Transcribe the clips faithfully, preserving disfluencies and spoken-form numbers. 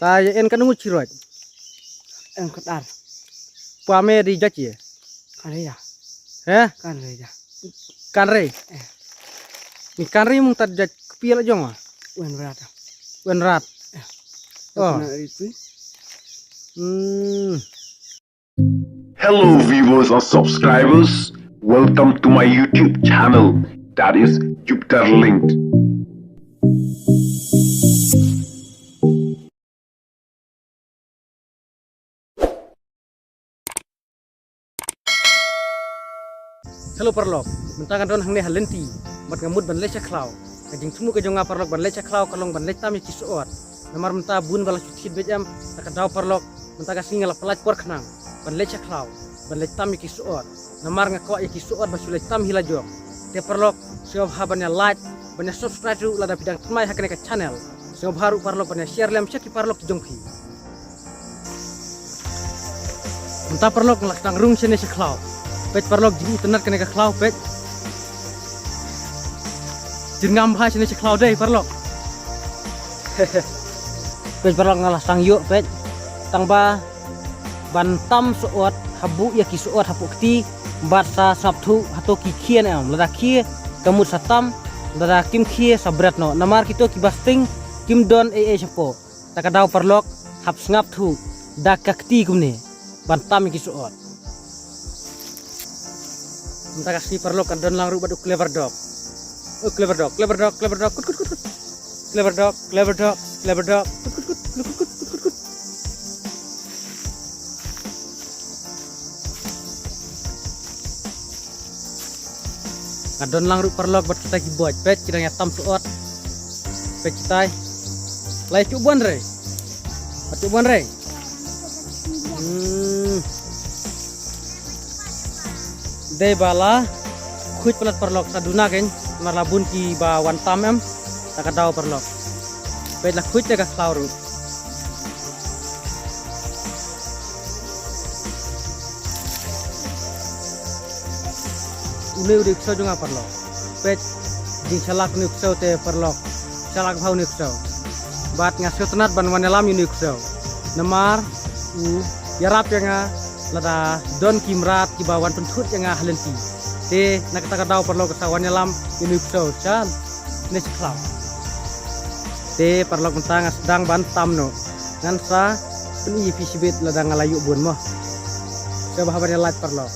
Ta ïa en katno ngut shi roit? En khatar. Pua me dei jait ïa? Kan rei ja. He? Kan rei ja. Kan rei? Eh. Ni kan rei mung tat jait kpi la jong wa? Wen rat. Wen rat. Eh. Oh. Kan rei tu. Hmm. Hello viewers and subscribers, welcome to my YouTube channel, that is Jupiter Linked. Hello paralok, mynta nga don hangne ha lynti, bad nga mut ban leit sha khlaw. Ka jingthmu ka jong nga paralok ban leit sha khlaw ka long ban leit tam ïa ki sohot. Namar mynta bun ba la shu thied beit em, ta ka daw paralok, mynta ka sngi nga la pyllait por khnang ban leit sha khlaw, ban leit tam ïa ki sohot. Namar nga kwah ïa ki sohot ba shu leit tam hi la jong. Te paralok, sngewbha ban ïa like, ban ïa subscribe ruh lada phi dang thymmai ha kane ka channel. Sngewbha ruh paralok ban ïa share lem sha ki paralok ki jong phi. Mynta paralok nga la sdang rung shane sha khlaw. Peit paralok, jingitynnad kane ka khlaw, peit. Jyrngam bha shane sha khlaw dei paralok. Peit paralok, nga la sdang ïoh, peit. Tang ba ban tam sohot, habuh ïa ki sohot hapoh kti, bad sa sngap thuh hato ki khie ne em. Lada khie ka mut sa tam, lada kim khie sa bret noh. Namar kito kiba sting kim don ei ei shapoh. Ta ka daw paralok, hap sngap thuh da ka kti kumne ban tam ïa ki sohot. Mynta ka sngi paralok kan don lang ruh bad u clever dog. Oh, clever dog, clever dog, clever dog, kut kut kut kut. Clever dog, clever dog, clever dog, kut kut kut, kut kut kut, kut kut kut. Nga don lang ruh paralok bad kita ki boid. Peit ki dang ïa tam sohot. Peit kita. La ïa shu buan re. La ïa shu buan re. Hmm. Dei ba la khuid palat paralok, sa duna kein, namar la bun kiba wan tam em. Ta ka daw paralok. Peit la khuid te ka khlaw ruh. Une u dei u ksew jong nga paralok. Peit, jingshalak une u ksew te paralok. Shalak bha une u ksew. Bad nga sngewtynnad ban wan ïalam ïa une u ksew. Namar u ïarap ïa nga lada don ki mrad kiba wan pynthut ïa nga ha lynti. Te na kata ka daw paralok nga sa wan ïalam ïa une u ksew. Sha ne sha khlaw. Te paralok, mynta nga sdang ban tam noh. Ngan sa pyni ïa phi shibit lada nga la ïoh bun mo. Sngewbha ban ïa like paralok.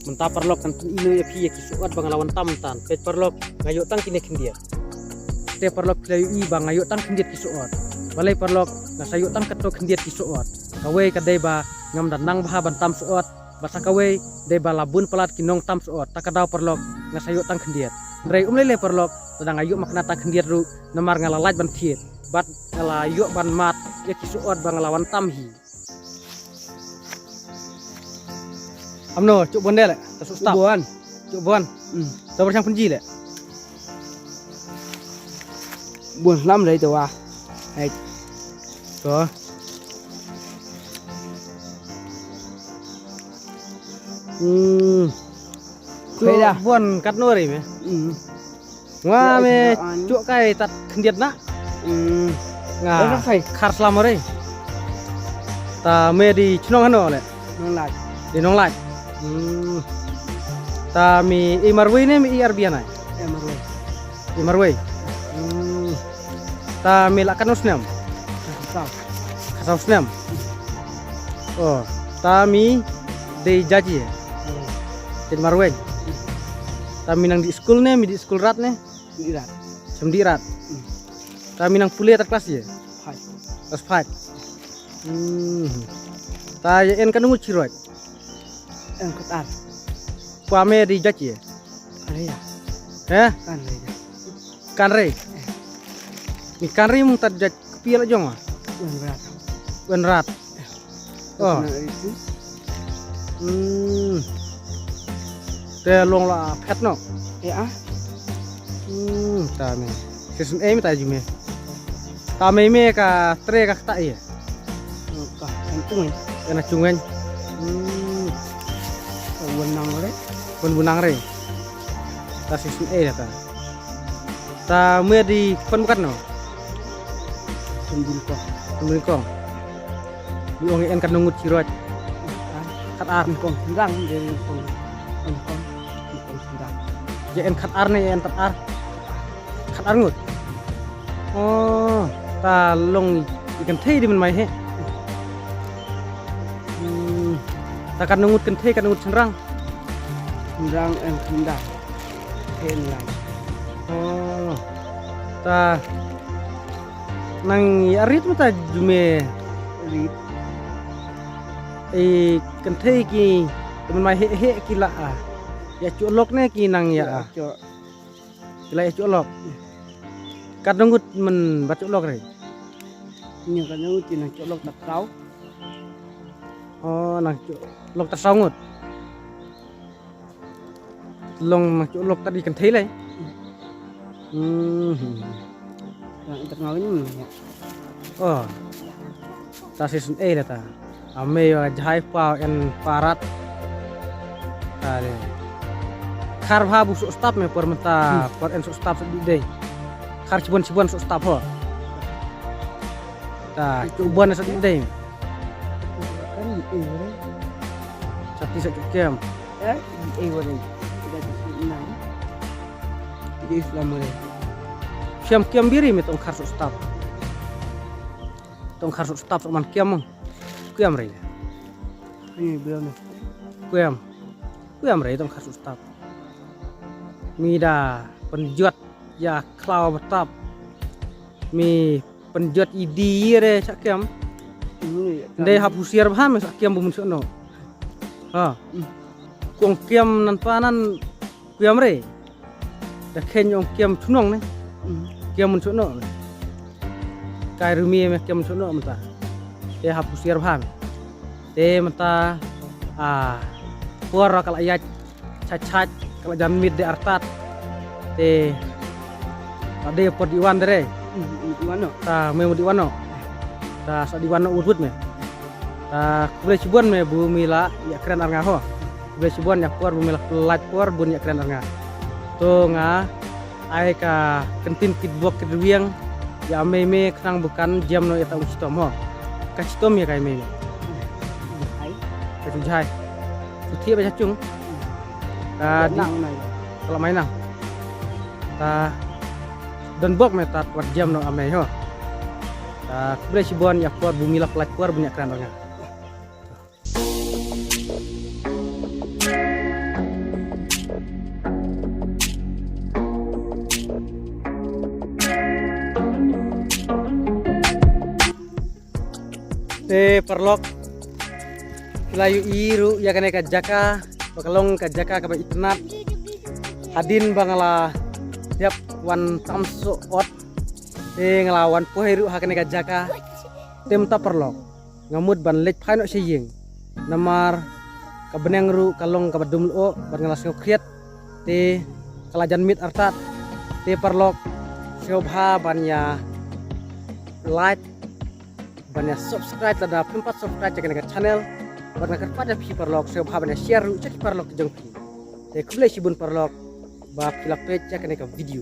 Mynta paralok, ngan pyni noh ïa phi ïa ki sohot ba nga la wan tam mynta. Peit paralok, nga ïoh tang kine khyndiat. Te paralok, phi la ïohi ba nga ïoh tang khyndiat ki sohot. Balei paralok, nga sa ïoh tang katto khyndiat ki sohot. Kawei ka dei ba ngam da nang bha ban tam sohot. Bad sa kawei dei ba la bun palat ki nongtam sohot. Ta ka daw paralok, nga sa ïoh tang khyndiat. Hynrei um lei lei paralok, lada nga ïoh makna tang khyndiat ruh, namar nga la lait ban thied bad nga la ïoh ban mad ïa ki sohot ba nga la wan tam hi. Amno, shu buan de leh, ta shu stop. Shu buan. Shu buan. Hmm. Ta bar shang pynji leh. Buan lam dei te wa. Hai. To. Hmm. Shu buan katno re me? Hmm. Nga me shu kai tat khyndiat na. Hmm. Nga khar slam re. Ta me dei chnong hano leh? Nonglait. Dei Nonglait. Hmm. Ta me i marwei ne me i Arbia nai? I marwei. I marwei. Hmm. Ta me la katno snem? Khatsaw. Khatsaw snem. Oh, ta me dei jait ïa? Hmm. Jait marwei. Ta me nang dih skul ne, me dih skul rat ne? Dih rat. Shem dih rat. Hmm. Ta me nang pule tat klas ïa? Five. Klas five. Hmm. Ta ïa en katno ngut shi roit? En khatar. Pua me dei jait ïa? Kan rei ja. He? Kan rei ja. Kan rei? Eh. Ni kan rei mung tat jait kpi la jong wa? Wen rat. Wen rat. Oh. Kan rei tu. Hmm. Te long la phet noh. Ïa. Hmm, ta me. Season A me ta ju me. Ta me me ka tre ka kata ïa. Hmm. Kan tu kan. Kan tu kan. Hmm. Wan nang re. Wan bu nang re. Ta si sun eh ta. Ta me di kon bukan no. Sembun ko. Sembun ko. Di ong en kan ngut siroj. Kat ar. Kong sendang dari kong. Kong kong. Kong sendang. Ya en kat ar ne en kat ar. Kat ar ngut. Oh, ta long i kan thei di men mai he. Hmm. Ta kan ngut kan thei kan ngut senrang. Senrang en kenda. He nang. Oh. Ta nang ya rit mata jume rit. E kan thei ki men mai he he ki la a. Ya chu lok ne ki nang ya. Chu. Ki la ya chu lok. Kat ngut men ba chu lok re. Ni kat ngut ki nang chu lok ta tau. Oh, nang chu lok ta saw ngut. Long nang chu lok ta di kan thei le. Hmm. Nang ta ngau ni. Oh. Ta si sun eh ta. Ame wa jai pa en parat. Ta de. Khar bha bu su stap me por menta por en su stap su di dei. Khar chibon chibon su stap ho. Ta chu bon su di dei. Kan di eh re. Chati sa chu kem. Eh, di eh re. Ida di nang. Di Islam re. Kem kem biri me tong khar su stap. Tong khar su stap su man kem. Kem re. Ni bilang ni. Kuem. Kuem re tong khar su stap. Mi da penjot ya khlaw betap. Mi penjot idi ye re chak kem. Ndei hap husiar bha me chak kem bu mun chok no. Ha. Kong kem nan pa nan kuem re. Da khen ong kem chunong ne. Kem mun chok no. Kai rumi me kem mun chok no menta. Te hap husiar bha me. Te menta a por ka la ya chach chach ka la jan mit de artat. Te ta de por di wan dere. Di wan no. Ta me di wan no. Ta sa di wan no ut ut me. Ta khublei chibon me bu mi la ya kren ar nga ho. Khublei chibon ya por bu mi la lait por bun ya kren ar nga. To nga ai ka kentin kit bok kit riang ya mei me khnang bu kan jam no ya ta ung chitom ho. Ka chitom ya kai mei me. Hai. Ka tu jai. Tu thie ba cha chung. Ka di nang nai. Ka la mai nang. Ta don bok me ta wat jam no amei ho. Ta khublei chibon ya por bu mi la lait por bun ya kren ar nga. Te paralok, la ïohi ruh ïa kane ka jaka ba ka long ka jaka kaba itynnad. Hadien ba nga la dep wan tam soh ot, te nga la wan poi ruh ha kane ka jaka. Te mynta paralok, nga mut ban leit phai noh sha ïing. Namar ka bneng ruh ka long kaba dum lyoh bad nga la sngew khriat. Te ka la jan miet artat. Te paralok, sngewbha ban ïa like, ban ïa subscribe lada phim pat subscribe ïa kane ka channel. Bad nga kyrpad ïa phi paralok, sngewbha ban ïa share ruh ïa ki paralok ki jong phi. Te khublei shibun paralok ba phi la peit ïa kane ka video.